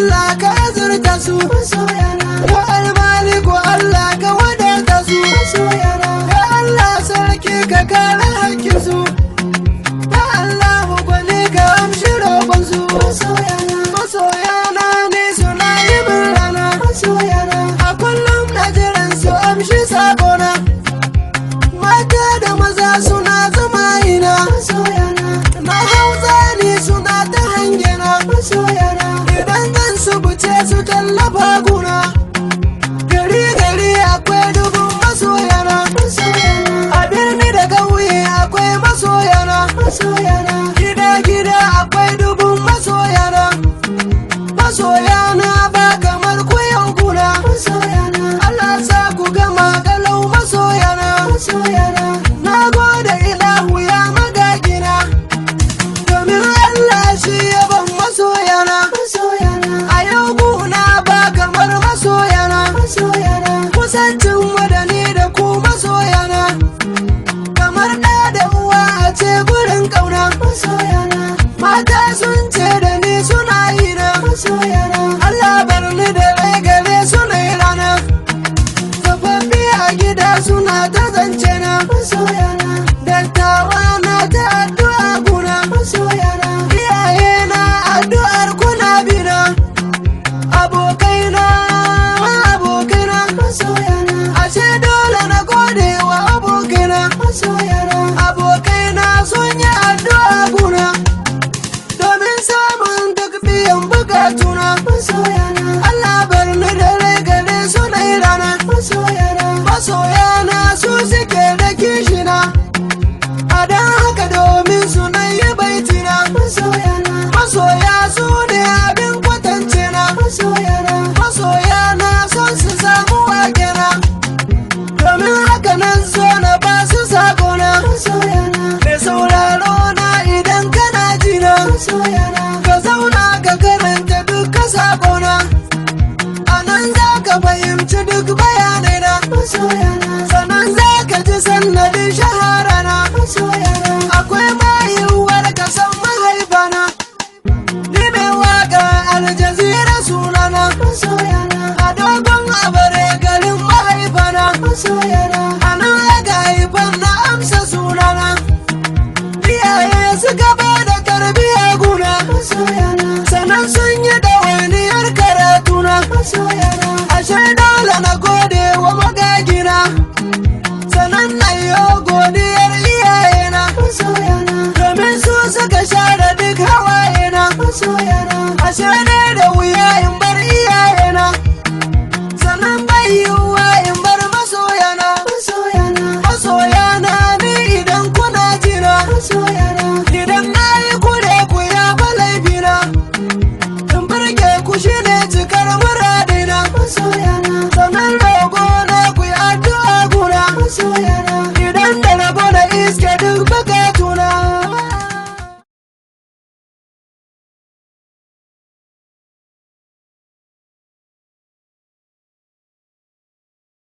Allah ka azurta su. Masoyana. Ya Almaliku Allah ka wadata su. Masoyana. Ya Allah sarki ka kare hakkinsu. Ya Allah gwani ka amshi roƙonsu. Masoyana. Masoyana ne suna yi min rana. Masoyana. A kullum na jiran su amshi sakona. Mata da maza suna zama ina. Masoyana. Na hau tsani suna ta hangena. Masoyana. Idan zan su buce su tallafa guna. Gari gari akwai dubun masoyana. Masoyana. A birni da ƙauye akwai masoyana. Masoyana. Gida gida akwai dubun masoyana. Masoyana ba kamar ku yau guna. Masoyana. Allah sa ku gama galau masoyana. Masoyana. Na gode ilahu ya magagina. Domin Allah shi ya ban masoyana. Masoyana. A yau guna ba kamar masoyana. Masoyana. Kusancin madani da ku masoyana. Kamar ɗa da uwa a ce gurin ƙauna. Masoyana. Mata sun ce da ni suna yi na. Masoyana. Allah bar ni da rai gare su na yi rana. Tsofaffi a gida suna ta zance na. Masoyana. Dattawa na ta addu'a guna. Masoyana. Iyaye na addu'ar kuna bina. Abokaina, abokaina. Masoyana. Ashe dole na gode wa abokaina. Masoyana. Abokaina sun yi addu'a guna. Domin samun duk biyan bukatuna. Masoyana. Allah bar ni da rai gare su na yi rana. Masoyana. Masoyana su suke da kishina. A don haka domin su na yi baitina. Masoyana. Masoya su ne abin kwatance na. Masoyana. Masoyana son su samu wakena. Domin haka nan so na ba su sakona. Masoyana. Mai sauraro na idan kana jina. Masoyana. Ka zauna ka karanta duka sakona. A nan za ka fahimci duk bayanai na. Masoyana. Sannan za ka ji sannadin shaharana. Masoyana. Akwai mayiwuwar ka san mahaifana. Ni mai waka Aljazira sunana. Masoyana. A dogon abare garin mahaifana. Masoyana. A nan aka haifan na amsa sunana. Iyaye suka ba da tarbiyya guna. Masoyana. Sannan sun yi ɗawainiyar karatuna. Masoyana. Ashe dole na gode wa magagina. Sannan na yi godiyar iyayena. Masoyana. Domin su suka share duk hawayena. Masoyana. Ashe ne da wuya in bar iyayena. Sannan bai yiwuwa in bar masoyana. Masoyana. Masoyana ni idan kuna jina. Masoyana. Idan na yi kure ku ya fa laifina. In burge ku shine cikar muradina. Masoyana.